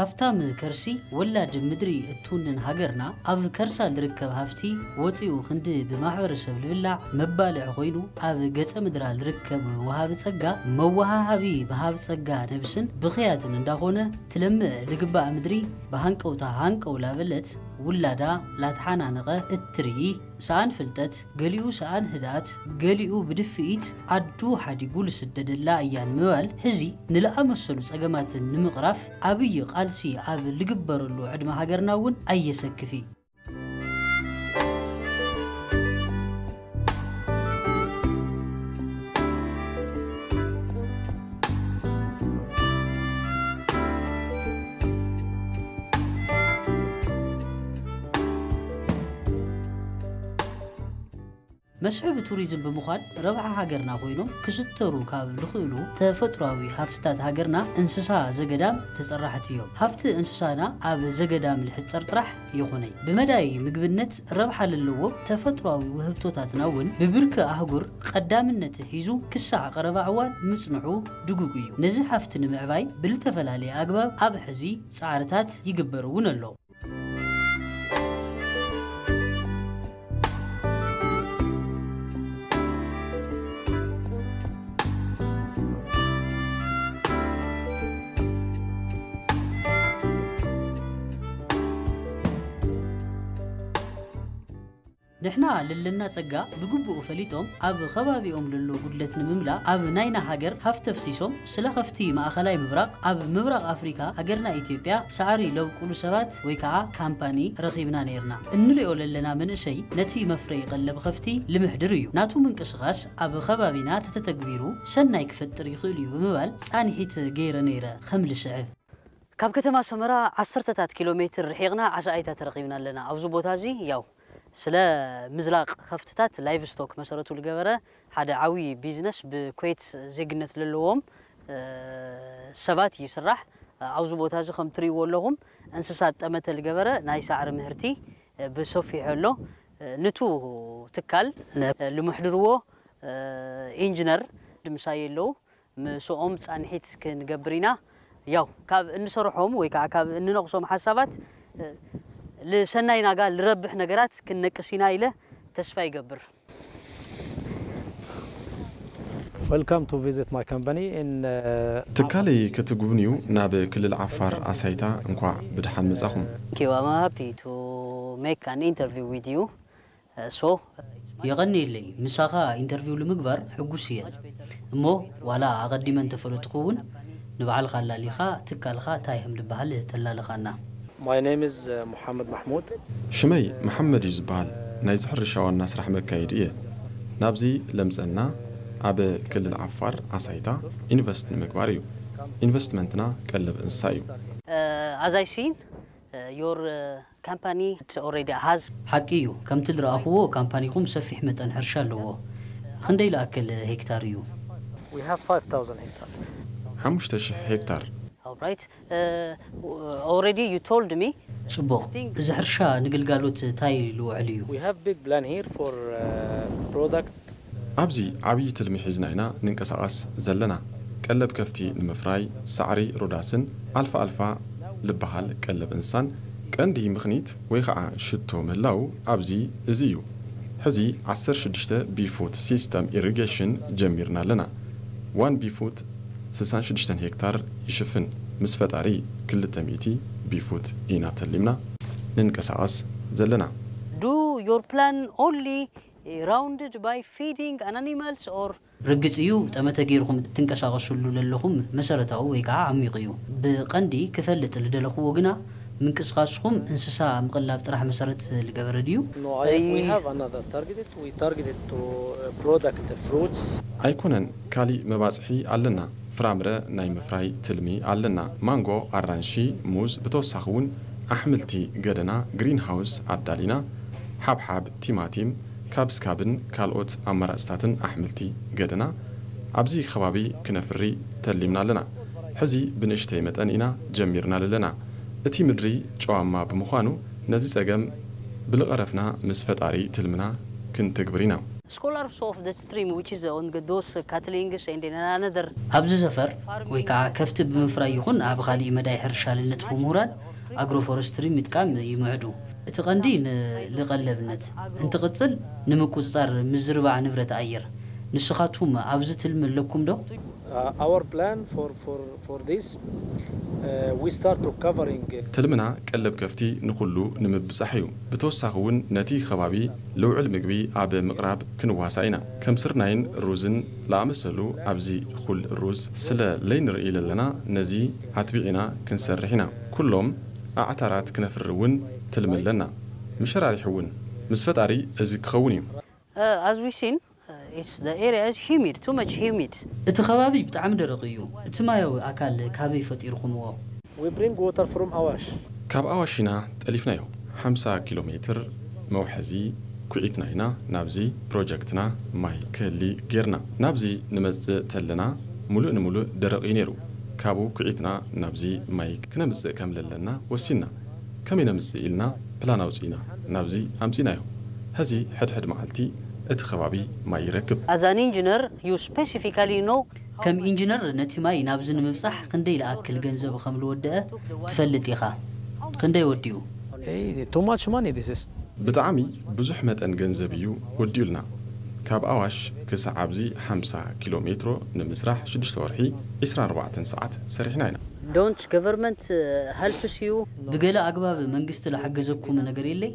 ሃፍታም ከርሲ ወላድ ምድሪ እትውንን ሃገርና፣ ኣብ ከርሳ ዝርከብ ሃፍቲ ወፂኡ ክንዲ ብማሕበረሰብ ዝብላዕ መባልዕ ኮይኑ፣ ኣብ ገፀ ምድራ ዝርከብ ወሃቢ ፀጋ መወሃሃቢ ብሃብ ፀጋ ነብስን ብኽያትን እንዳኾነ፣ ትለምእ ዝግባእ ምድሪ ብሃንቀውታ ሃንቀው ላበለት ውላዳ ላተሓናነቐ እትርኢ፣ ሰኣን ፍልጠት፣ ገሊኡ ሰኣን ህድኣት፣ ገሊኡ ብድፍኢት ዓዱ ሓዲጉ ልስደደላ እያ ንምባል፣ ሕዚ ንለኣመሰሉ ጸገማትን ንምቕራፍ ኣብይ ቃልሲ ኣብ ልግበረሉ ዕድመ ሃገርና እውን ኣየሰክፍ እዩ። መስሕብ ቱሪዝም ብምዃን ረብሓ ሃገርና ኮይኖም ክዝተሩ ካብ ዝኽእሉ ተፈጥሯዊ ሃፍትታት ሃገርና እንስሳ ዘገዳም ተፀራሕቲ እዮም። ሃፍቲ እንስሳና ኣብ ዘገዳም ልሕፀር ጥራሕ ይኹነይ ብመዳይ ምግብነት ረብሓ ለለዎም ተፈጥሯዊ ውህብቶታትና እውን ብብርኪ ኣህጉር ቀዳምነት ሒዙ ክሳዕ ቀረባ እዋን ምፅንሑ ድጉግ እዩ። ነዚ ሃፍቲ ንምዕባይ ብልተፈላለየ ኣግባብ ኣብ ሕዚ ፃዕርታት ይግበር እውን ኣሎ። ንሕና ለለና ጸጋ ብግቡእ ፈሊጦም ኣብ ከባቢኦም ለሎ ጉድለት ንምምላእ ኣብ ናይና ሃገር ሃፍቲ ኣፍሲሶም ስለ ከፍቲ ማእኸላይ ምብራቕ ኣብ ምብራቕ ኣፍሪካ ሃገርና ኢትዮጵያ ሳዕሪ ለብቁሉ ሰባት ወይ ከዓ ካምፓኒ ረኺብና ነይርና። እንሪኦ ለለና መንእሰይ ነቲ መፍረይ ቀለብ ከፍቲ ልምሕድር እዩ። ናቱ ምንቅስቓስ ኣብ ከባቢና ተተተግቢሩ ሰናይ ክፈጥር ይኽእል እዩ ብምባል ፃንሒት ገይረ ነይረ ከም ልስዕብ። ካብ ከተማ ሰመራ ዓሰርተታት ኪሎ ሜትር ርሒቕና ዓሳኢታ ተረኺብና ኣለና። ኣብዚ ቦታ እዚ ያው ስለ ምዝላቕ ከፍትታት ላይቭ ስቶክ መሰረቱ ዝገበረ ሓደ ዓብዪ ቢዝነስ ብኩዌት ዜግነት ዘለዎም ሰባት ይስራሕ። ኣብዚ ቦታ እዚ ከም ትሪእዎ ኣለኹም እንስሳት ጠመተ ዝገበረ ናይ ሳዕሪ ምህርቲ ብሰፊሑ ኣሎ። ንቱ ትካል ልምሕድርዎ ኢንጂነር ድምሳይ ኣለዉ። ምስኦም ፃንሒት ክንገብር ኢና። ያው ካብ እንሰርሖም ወይ ከዓ ካብ እንነቕሶም ሓሳባት ልሰናይ ናጋ ልረብሕ ነገራት ክንነቅስ ኢና ኢለ ተስፋ ይገብር። Welcome to visit my company in uh, ትካለይ ክትጉብንዩ ናብ ክልል ዓፋር ኣሳይታ እንኳዕ ብድሓን መጻኹም። Okay, I'm happy to make an interview with you. So የቐንየለይ፣ ምሳኻ ኢንተርቪው ንምግባር ሕጉስ እየ። እሞ ዋላ ኣቐዲመ እንተፈለጥኹ እውን ንባዕልኻ ኣላሊኻ ትካልኻ እንታይ ከም ዝበሃል ተላልኻና። My name is uh, Mohammed Mahmoud. ሽመይ መሓመድ እዩ ዝበሃል። ናይዚ ሕርሻ ዋና ስራሕ መካየዲ እየ። ናብዚ ለምፀና ኣብ ክልል ዓፋር ኣሳይታ ኢንቨስት ንምግባር እዩ። ኢንቨስትመንትና ቀለብ እንስሳ እዩ። As I seen, your company already has ሓቂ እዩ። ከምቲ ዝረኣኽዎ ካምፓኒኹም ሰፊሕ መጠን ሕርሻ ኣለዎ። ክንደይ ዝኣክል ሄክታር እዩ? We have five thousand hectares. ሓሙሽተ ሽሕ ሄክታር። Alright. Uh, already you told me. ጽቡቕ። እዚ ሕርሻ ንግልጋሎት እንታይ ልውዕል እዩ? We have big plan here for uh, product. ኣብዚ ዓብዪ ትልሚ ሒዝና ኢና ንንቀሳቐስ ዘለና። ቀለብ ከፍቲ ንምፍራይ፣ ሳዕሪ ሮዳስን ኣልፋ ኣልፋ ልበሃል ቀለብ እንስሳን ቀንዲ ምኽኒት ወይ ከዓ ሽቶ ምህላው ኣብዚ እዚ እዩ። ሕዚ ዓሰርተ ሽዱሽተ ቢፉት ሲስተም ኢሪጌሽን ጀሚርና ኣለና። ዋን ቢፉት ስሳን ሽዱሽተን ሄክታር ይሽፍን። ምስ ፈጣሪ ክልተ ሚእቲ ቢፉት ኢና ተሊምና ንንቀሳቐስ ዘለና። Do your plan only rounded by feeding an animals or ርግጽ እዩ፣ ጠመተ ገይርኹም እትንቀሳቐሱሉ ዘለኹም መሰረታዊ ወይ ከዓ ዓሚቕ እዩ። ብቐንዲ ክፈልጥ ዝደለኽዎ ግና ምንቅስቓስኹም እንስሳ ምቕላብ ጥራሕ መሰረት ዝገበረ ድዩ? No, I, we have another targeted. We targeted to uh, product fruits. ኣይኮነን፣ ካሊእ መባፅሒ ኣለና። ፍራምረ ናይ ምፍራይ ትልሚ ኣለና። ማንጎ፣ ኣራንሺ፣ ሙዝ፣ ብተወሳኺ እውን ኣሕምልቲ ገደና ግሪን ሃውስ ኣዳሊና፣ ሓብሓብ፣ ቲማቲም፣ ካብስካብን ካልኦት ኣማራፅታትን ኣሕምልቲ ገደና ኣብዚ ከባቢ ክነፍሪ ተሊምና ኣለና። ሕዚ ብንእሽተይ መጠን ኢና ጀሚርና ኣለና። እቲ ምድሪ ጨዋማ ብምዃኑ ነዚ ፀገም ብልቐረፍና ምስ ፈጣሪ ትልምና ክንትግብር ኢና። Scholars of the stream, which is on those cattlings and in another ኣብዚ ሰፈር ወይ ከዓ ከፍቲ ብምፍራይ ይኹን ኣብ ካሊእ መዳይ ሕርሻ ልነጥፉ ምሁራን ኣግሮፎረስትሪ ምጥቃም ይምዕዱ። እቲ ቀንዲ ንልቐለብነት እንትቕፅል ንምቁፅፃር ምዝርባዕ ንብረት ኣየር። ንስኻትኩም ኣብዚ ትልሚ ኣለኩም ዶ? Uh, our plan for, for, for this, uh, we start to covering. ትልምና ቀለብ ከፍቲ ንኹሉ ንምብጻሕ እዩ። ብተወሳኺ እውን ነቲ ከባቢ ልውዕል ምግቢ ኣብ ምቕራብ ክንዋሳ ኢና። ከም ስርናይን ሩዝን ለኣመሰሉ ኣብዚ ኩል ሩዝ ስለ ለይንርኢ ለለና ነዚ ኣትቢዕና ክንሰርሕ ኢና። ኩሎም ኣዕታራት ክነፍሪ እውን ትልሚ ኣለና። መሸራሪሕ እውን ምስ ፈጣሪ እዚ ክኸውን እዩ። Uh, as we seen, uh, it's the area is humid, too much humid. እቲ ከባቢ ብጣዕሚ ደረቕ እዩ። እቲ ማያዊ ኣካል ካበይ ፈጢርኩምዎ? We bring water from Awash. ካብ ኣዋሽ ኢና ጠሊፍናዮ። ሓምሳ ኪሎ ሜትር መውሐዚ ኩዒትና ኢና ናብዚ ፕሮጀክትና ማይ ክህሊ ጌርና። ናብዚ ንመጽእ ተለና ሙሉእ ንሙሉእ ደረቕ እዩ ነይሩ። ካብኡ ኩዒትና ናብዚ ማይ ክነምጽእ ከም ለለና ወሲንና። ከመይ ነምጽእ ኢልና ፕላን ኣውጺእና ናብዚ ኣምጺእናዮ። ሐዚ ሕድሕድ መዓልቲ እቲ ከባቢ ማይ ይረክብ። As an engineer, you specifically know ከም ኢንጂነር ነቲ ማይ ናብዚ ንምብጻሕ ክንደይ ልኣክል ገንዘብ ከም ልወደአ ትፈልጥ ኢኻ። ክንደይ ወዲኡ? Too much money this is. ብጣዕሚ ብዙሕ መጠን ገንዘብ እዩ ወዲኡልና። ካብ ኣዋሽ ክሳዕ ኣብዚ ሓምሳ ኪሎ ሜትሮ ንምስራሕ ሽዱሽተ ወርሒ ዒስራን ኣርባዕተን ሰዓት ሰሪሕና ኢና። Don't government uh, helps you? ብገለ ኣግባብ መንግስቲ ልሓገዘኩም ነገር የለይ?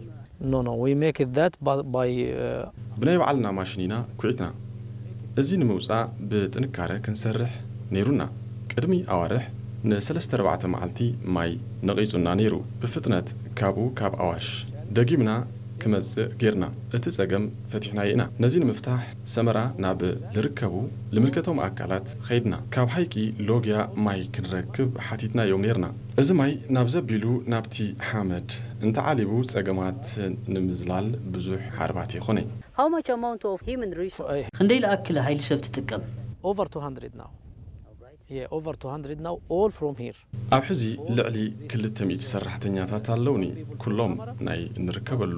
No, no, we make it that by, by uh, ብናይ ባዕልና ማሽን ኢና ኩዒትና። እዚ ንምውፃእ ብጥንካረ ክንሰርሕ ነይሩና። ቅድሚ ኣዋርሕ ንሰለስተ ኣርባዕተ መዓልቲ ማይ ነቒፁና ነይሩ። ብፍጥነት ካብኡ ካብ ኣዋሽ ደጊምና ክመፅእ ጌርና። እቲ ፀገም ፈቲሕናዮ ኢና። ነዚ ንምፍታሕ ሰመራ ናብ ልርከቡ ልምልከቶም ኣካላት ኸይድና። ካብ ሓይቂ ሎግያ ማይ ክንረክብ ሓቲትናዮም ኔርና። እዚ ማይ ናብ ዘቢሉ ናብቲ ሓመድ እንተዓሊቡ ጸገማት ንምዝላል ብዙሕ ሃርባት ይኾነይ። How much amount of human resource? ክንደይ ልኣክል ሃይሊ ሰብ ትጥቀም? Over two hundred now. Yeah, over two hundred now, all from here. ኣብ ሕዚ ልዕሊ ክልተ ሚእቲ ሰራሕተኛታት ኣለውኒ። ኩሎም ናይ ንርከበሉ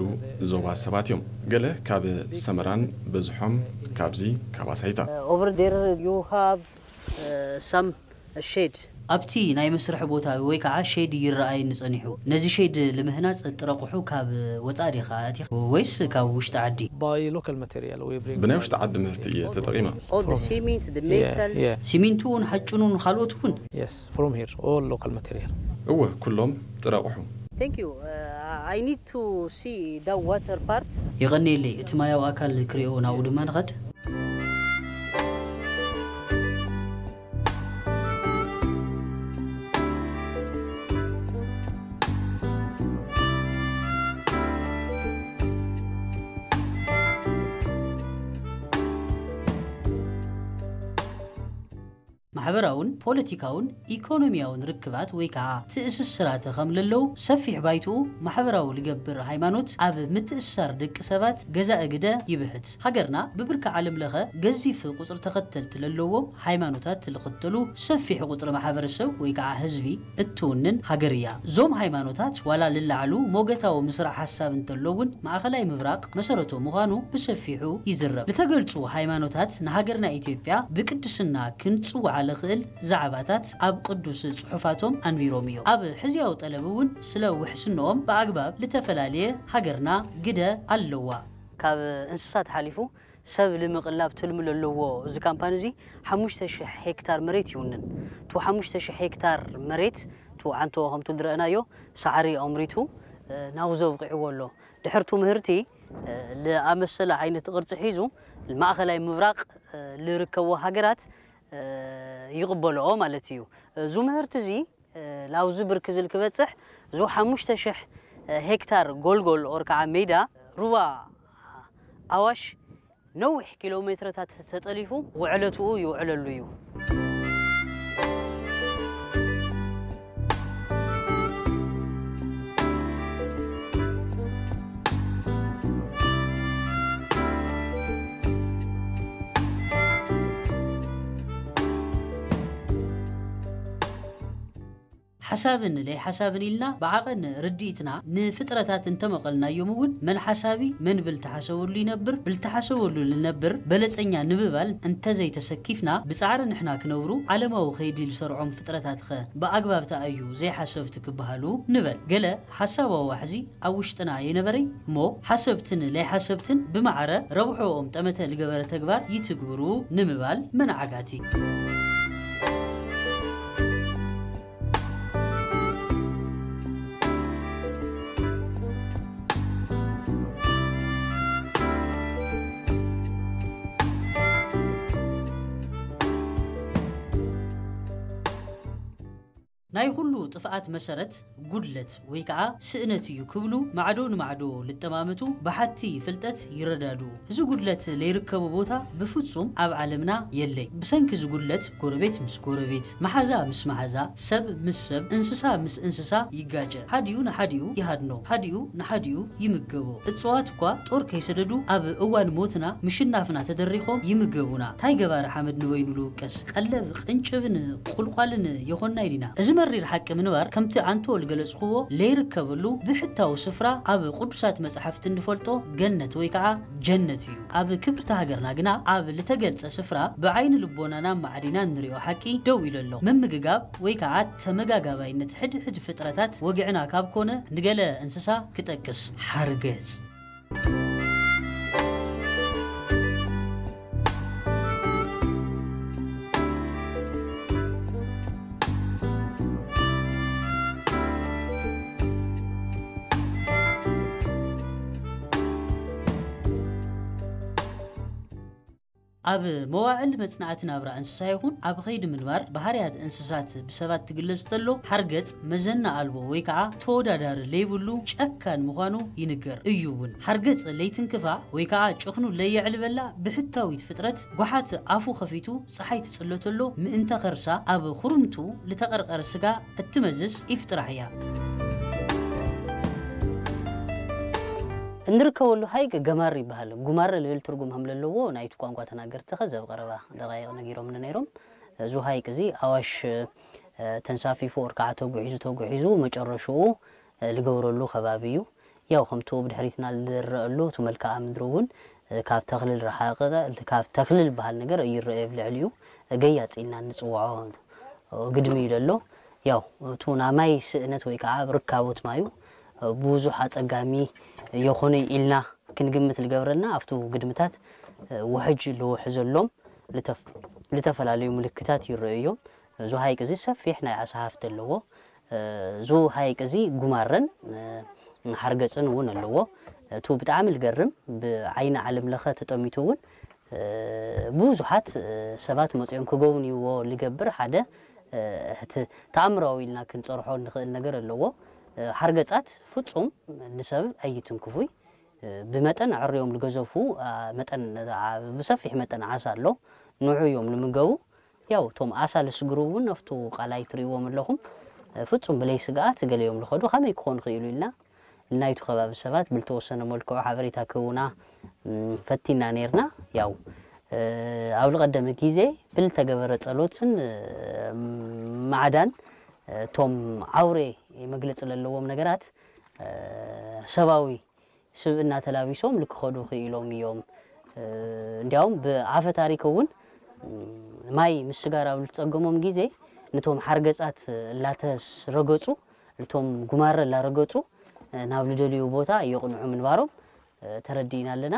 ዞባ ሰባት እዮም። ገለ ካብ ሰመራን በዝሖም ካብዚ ካብ ኣሳይታ። Over there you have uh, some shade. ኣብቲ ናይ መስርሒ ቦታ ወይ ከዓ ሼድ ይረኣየኒ ጸኒሑ። ነዚ ሼድ ልምህናፅ ጥረ ኣቑሑ ካብ ወፃእ ዲኻ ኣእቲኻ ወይስ ካብ ውሽጢ ዓዲ? By local material we bring. ብናይ ውሽጢ ዓዲ ምህርቲ እየ ተጠቒመ። All the cement, the metals. ሲሚንቶን ሓጩንን ካልኦት እውን? Yes, from here, all local material. እወ፣ ኩሎም ጥረ ኣቑሑ። Thank you. Uh, I need to see the water part. የቐንየለይ፣ እቲ ማያዊ ኣካል ክርእዮ ናብኡ ድማ ንኸድ። ማሕበራውን ፖለቲካውን ኢኮኖሚያውን ርክባት ወይ ከዓ ትእስስራተ ከም ለለው ሰፊሕ ባይትኡ ማሕበራዊ ልገብር ሃይማኖት ኣብ ምትእስሳር ደቂ ሰባት ገዛኢ ግደ ይብሕት። ሃገርና ብብርኪ ዓለም ለኸ ገዚፍ ቁፅሪ ተኸተልቲ ለለዎም ሃይማኖታት ልኽተሉ ሰፊሕ ቁፅሪ ማሕበረሰብ ወይ ከዓ ህዝቢ እትውንን ሃገር እያ። እዞም ሃይማኖታት ዋላ ልላዕሉ ሞገታዊ ምስራዕ ሓሳብ እንተሎ እውን ማእኸላይ ምብራቕ መሰረቱ ምዃኑ ብሰፊሑ ይዝረብ። ልተገልፁ ሃይማኖታት ንሃገርና ኢትዮጵያ ብቅድስና ክንፅውዓ ልኽእል ዛዕባታት ኣብ ቅዱስ ፅሑፋቶም ኣንቢሮም እዮም። ኣብ ሕዝያዊ ጠለብ እውን ስለ ውሕስንኦም ብኣግባብ ልተፈላለየ ሃገርና ግደ ኣለዋ። ካብ እንስሳት ሓሊፉ ሰብ ንምቕላብ ትልሚ ለለዎ እዚ ካምፓኒ እዚ ሓሙሽተ ሽሕ ሄክታር መሬት ይውንን። እቲ ሓሙሽተ ሽሕ ሄክታር መሬት እቲ ዓንቶ ከምቲ ዝረአናዮ ሳዕሪ ኣምሪቱ ናውዚ ኣብቂዕዎ ኣሎ። ድሕርቱ ምህርቲ ለኣመሰለ ዓይነት ቅርፂ ሒዙ ማእኸላይ ምብራቕ ልርከቦ ሃገራት ይቕበልኦ ማለት እዩ። እዙ ምህርቲ እዚ ላውዚ ብርክ ዝል ክበፅሕ እዙ ሓሙሽተ ሽሕ ሄክታር ጎልጎል ኦር ከዓ ሜዳ ሩባ ኣዋሽ ነዊሕ ኪሎ ሜትረታት ተጠሊፉ ውዕለትኡ ይውዕለሉ እዩ። ሓሳብን ለይሓሳብን ኢልና ብዓቐን ርድኢትና ንፍጥረታት እንተመቐልናዮም እውን፣ መን ሓሳቢ መን ብልተሓሰበሉ ይነብር፣ ብልተሓሰበሉ ልነብር በለጸኛ ንምባል እንተዘይተሰኪፍና፣ ብጻዕሪ ንሕና ክነብሩ ዓለማዊ ከይዲ ልሰርዖም ፍጥረታትኸ ብኣግባብ ተኣዩ ዘይሓሰብቲ ክበሃሉ ንበል። ገለ ሓሳባዊ ዋሕዚ ኣብ ውሽጥና የነበረይ እሞ ሓሰብትን ለይሓሰብትን ብማዕረ ረብሖኦም ጠመተ ልገበረ ተግባር ይትግብሩ ንምባል መናዓጋቲ። ናይ ኩሉ ጥፍኣት መሰረት ጉድለት ወይ ከዓ ስእነት እዩ ክብሉ ማዕዶ ንማዕዶ ልጠማምቱ ብሓቲ ፍልጠት ይረዳዱ። እዚ ጉድለት ለይርከቡ ቦታ ብፍጹም ኣብ ዓለምና የለይ። ብሰንኪ እዚ ጉድለት ጎረቤት ምስ ጎረቤት፣ መሓዛ ምስ መሓዛ፣ ሰብ ምስ ሰብ፣ እንስሳ ምስ እንስሳ ይጋጨ። ሓዲኡ ንሓዲኡ ይሃድኖ፣ ሓዲኡ ንሓዲኡ ይምገቦ። እጽዋት እኳ ጦር ከይሰደዱ ኣብ እዋን ሞትና ምሽናፍና ተደሪኾም ይምገቡና። ታይ ገባሪ ሓመድ ንበይኑ ልውቀስ? ቀለብ ቅንጭብን ቁልቋልን የኾንና ኢዲና። እዚ መሪር ሓቂ ምንባር ከምቲ ኣንቶ ልገለጽኽዎ ለይርከበሉ ብሕታዊ ስፍራ ኣብ ቅዱሳት መጻሕፍቲ እንፈልጦ ገነት ወይ ከዓ ጀነት እዩ። ኣብ ክብርቲ ሃገርና ግና ኣብ ልተገልጸ ስፍራ ብዓይኒ ልቦናና ማዕዲና እንሪኦ ሓቂ ደው ኢሉ ኣሎ። ምምግጋብ ወይ ከዓ ተመጋጋባይነት ሕድሕድ ፍጥረታት ወግዕና ካብ ኮነ ንገለ እንስሳ ክጠቅስ ሓርገጽ። ኣብ መዋእል መጽናዕቲ ናብራ እንስሳ ይኹን ኣብ ኸይዲ ምንባር ባህርያት እንስሳት ብሰባት ትግለጽ ተሎ፣ ሓርገጽ መዘና ኣልቦ ወይ ከዓ ተወዳዳሪ ለይብሉ ጨካን ምዃኑ ይንገር እዩ እውን። ሓርገጽ ለይትንክፋ ወይ ከዓ ጭኽኑ ለየዕልበላ ብሕታዊት ፍጥረት፣ ጓሓት ኣፉ ኸፊቱ ጸሓይ ትጽሎ ተሎ ምእንተ ኸርሳ ኣብ ኹርምቱ ልተቐርቐረ ስጋ እትመዝዝ ዒፍ ጥራሕ እያ። እንርከበሉ ሃይቅ ገማር ይበሃል። ጉማረ ልብል ትርጉም ከም ለለዎ ናይቲ ቋንቋ ተናገርቲ ኸዚ ኣብ ቀረባ ደቃይቕ ነጊሮምኒ ነይሮም። እዚ ሃይቅ እዚ ኣዋሽ፣ እ፣ ተንሳፊፉ ወርካዓ ተጉሒዙ ተጉሒዙ መጨረሽኡ፣ እ፣ ልገብረሉ ከባቢ እዩ። ያው ከምቱ ብድሕሪትና ልረአሉ እቲ መልክዓ ምድሪ እውን፣ እ፣ ካብ ተኽሊ ልረሓቐ፣ ካብ ተኽሊ ልበሃል ነገር ይረአ ኣብ ልዕሊኡ ገያጽ ኢልና እንጽውዖ ግድሚ እዩ ዘሎ። ያው፣ እቱ ናይ ማይ ስእነት ወይ ከዓ ርካቦት ማዩ ብዙሕ ኣጸጋሚ የኾነ ኢልና ክንግምት ልገብረና፣ ኣብቱ ግድምታት ውሕጅ ልውሕዘሎም ልተፍ-፣ ልተፈላለዩ ምልክታት ይረኣዩ እዮም። እዚ ሃይቅ እዚ ሰፊሕ ናይ ዓሳ ሃፍቲ ኣለዎ። እዚ ሃይቅ እዚ ጉማረን ሓርገጽን እውን ኣለዎ። እቱ ብጣዕሚ ልገርም፣ ብዓይኒ ዓለም ለኸ ተጠሚቱ እውን ብዙሓት ሰባት መጺኦም ክጎብንይዎ ልገብር ሓደ፣ እቲ ተኣምራዊ ኢልና ክንጸርሖ እንኽእል ነገር ኣለዎ። ሓርገጻት ፍጹም ንሰብ ኣይትንክፉይ። ብመጠን ኣዕርዮም ልገዘፉ፣ መጠን፣ ብሰፊሕ መጠን ዓሳ ኣሎ። ንዑ እዮም ልምገቡ። ያው እቶም ኣሳ ልስግሩ እውን ኣብቱ ቃላይ ትርእይዎም ኣለኹም። ፍጹም ብለይ ስግኣት ገለ እዮም ልኸዱ። ከመይ ክኾኑ ክኢሉ ኢልና ናይቱ ከባቢ ሰባት ብልተወሰነ መልክዑ ሓበሬታ ክህቡና፣ ም፣ ፈቲና ነይርና። ያው፣ እ፣ ኣብ ልቐደመ ግዜ ብልተገበረ ጸሎትን፣ እ፣ ማዕዳን፣ እ፣ እቶም ኣውሬ መግለጺ ለለዎም ነገራት፣ እ፣ ሰብኣዊ ስብእና ተላቢሶም ልክኸዱ ክኢሎም እዮም። እ፣ እንዲያውም ብኣፈ ታሪክ እውን፣ ም፣ ማይ ምስጋር ኣብ ልትጸገሞም ግዜ ነቶም ሓርገጻት ላተስ ረገጹ፣ እቶም ጉማረ ላረገጹ፣ እ፣ ናብ ልደልዩ ቦታ የቕንዑ ምንባሮም፣ እ፣ ተረዲእና ኣለና።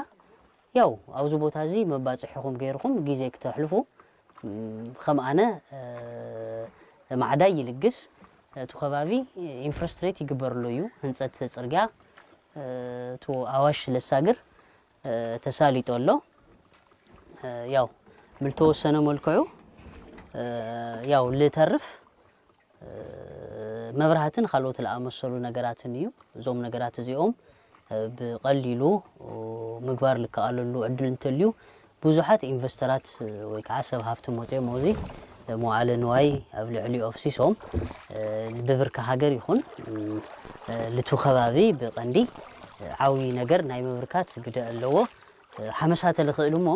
ያው ኣብዚ ቦታ እዚ መባጽሒኹም ገይርኹም ግዜ ክተሕልፉ፣ ም፣ ከም ኣነ፣ እ፣ ማዕዳይ ይልግስ። እቲ ከባቢ ኢንፍራስትሬት ይግበርሉ እዩ። ህንጸት ጽርግያ፣ እ፣ እቲ ኣዋሽ ለሳግር፣ እ፣ ተሳሊጡ ኣሎ። እ፣ ያው ብልተወሰነ መልክዑ፣ እ፣ ያው ልተርፍ መብራህትን ካልኦት ዝኣመሰሉ ነገራትን እዩ። እዞም ነገራት እዚኦም ብቐሊሉ ምግባር ልከኣለሉ ዕድል እንተልዩ ብዙሓት ኢንቨስተራት ወይ ከዓ ሰብ ሃፍቲ መፅኦም ኣብዚ መዋዕለ ንዋይ ኣብ ልዕሊኡ ኣፍሲሶም ብብርኪ ሃገር ይኹን ልቱ ከባቢ ብቐንዲ ዓብዪ ነገር ናይ ምብርካት ግደ ኣለዎ። ሓመሳ ተልኽእል እሞ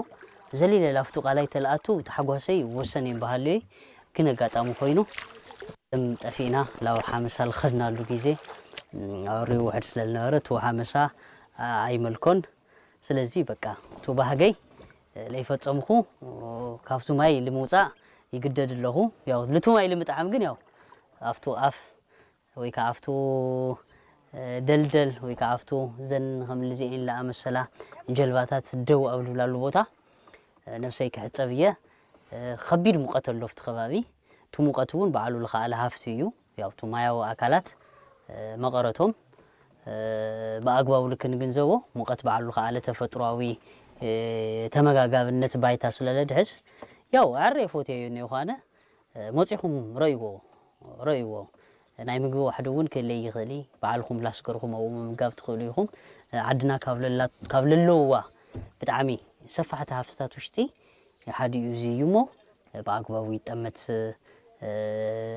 ዘሊለ ላፍቱ ቃላይ ተልኣቱ ተሓጓሰይ ወሰን እዮም በሃሉይ ግን ኣጋጣሚ ኮይኑ ጠፊእና ላው ሓመሳ ልኸድናሉ ግዜ ኣውሪው ውሕድ ስለ ዝነበረ እቲ ሓመሳ ኣይመልኮን። ስለዚ በቃ እቲ ባህገይ ለይፈጸምኩ ካብቱ ማይ ልምውፃእ ይግደድ ኣለኹ። ያው ልቱ ማይ ልምጥዓም ግን ያው ኣብቱ ኣፍ ወይ ከዓ ኣብቱ ደልደል ወይ ከዓ ኣብቱ ዘን ከም ልዚኤን ለኣመሰላ ጀልባታት ደው ኣብ ልብላሉ ቦታ ነብሰይ ክሕፀብ እየ። ከቢድ ሙቐት ኣሎ ኣብቲ ከባቢ። እቲ ሙቐት እውን ባዕሉ ልኸኣለ ሃፍቲ እዩ። ያው እቲ ማያዊ ኣካላት መቐረቶም ብኣግባቡ ልክንግንዘቦ፣ ሙቐት ባዕሉ ከኣለ ተፈጥሯዊ ተመጋጋብነት ባይታ ስለለድሕስ ያው ኣረ ፎትየዮ እኒኦ ኳነ መፂኹም ረእይዎ ረእይዎ። ናይ ምግቢ ዋሕዲ እውን ክህለይ ይኽእል እዩ። ባዕልኹም ላስገርኩም ኣብኡ ምምጋብ ትኽእሉ ኢኹም። ዓድና ካብ ለላ- ካብ ለለውዋ ብጣዕሚ ሰፋሕቲ ሃፍትታት ውሽጢ ሓደ እዩ እዚ እዩ እሞ ብኣግባቡ ይጠመት።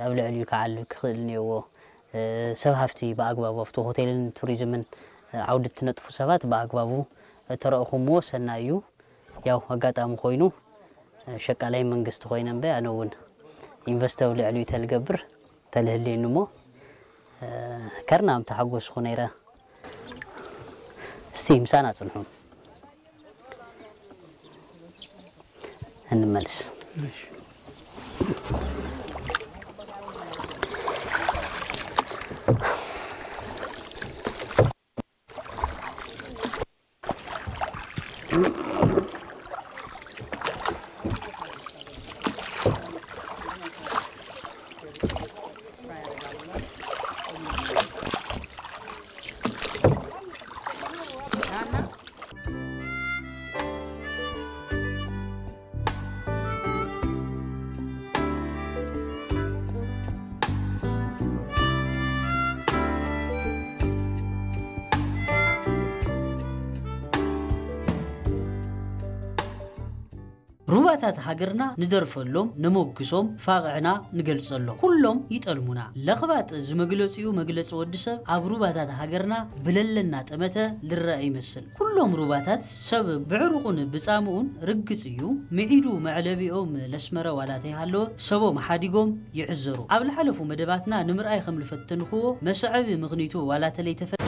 ኣብ ልዕሊኡ ክዓልብ ክኽእል እኒኦዎ። ሰብ ሃፍቲ ብኣግባቡ ኣብቲ ሆቴልን ቱሪዝምን ዓውዲ እትነጥፉ ሰባት ብኣግባቡ ተረእኹምዎ ሰናይ እዩ። ያው ኣጋጣሚ ኮይኑ ሸቃላይ መንግስቲ ኮይነ እምበ ኣነ እውን ኢንቨስት ኣብ ልዕሊኡ ተልገብር ተልህልየኒ እሞ ከርና ምተሓጎስኩ ነይረ። እስቲ ምሳና ጽንሑ እንመልስ። ሩባታት ሃገርና ንደርፈሎም፣ ነሞግሶም፣ ፋቕዕና ንገልጸሎም። ኩሎም ይጠልሙና። ለኽባጥ ዝመግለጺኡ መግለጺ ወዲ ሰብ ኣብ ሩባታት ሃገርና ብለለና ጠመተ ልረአ ይመስል። ኩሎም ሩባታት ሰብ ብዕሩቑን ብጻምኡን ርግጽ እዩ። ምዒዱ መዕለቢኦም ለስመረ ዋላ ተይሃለወ ሰቦም ሓዲጎም ይዕዘሩ። ኣብ ልሓለፉ መደባትና ንምርኣይ ከም ልፈተንክዎ መሰዐቢ ምኽኒቱ ዋላ ተለይተፈ-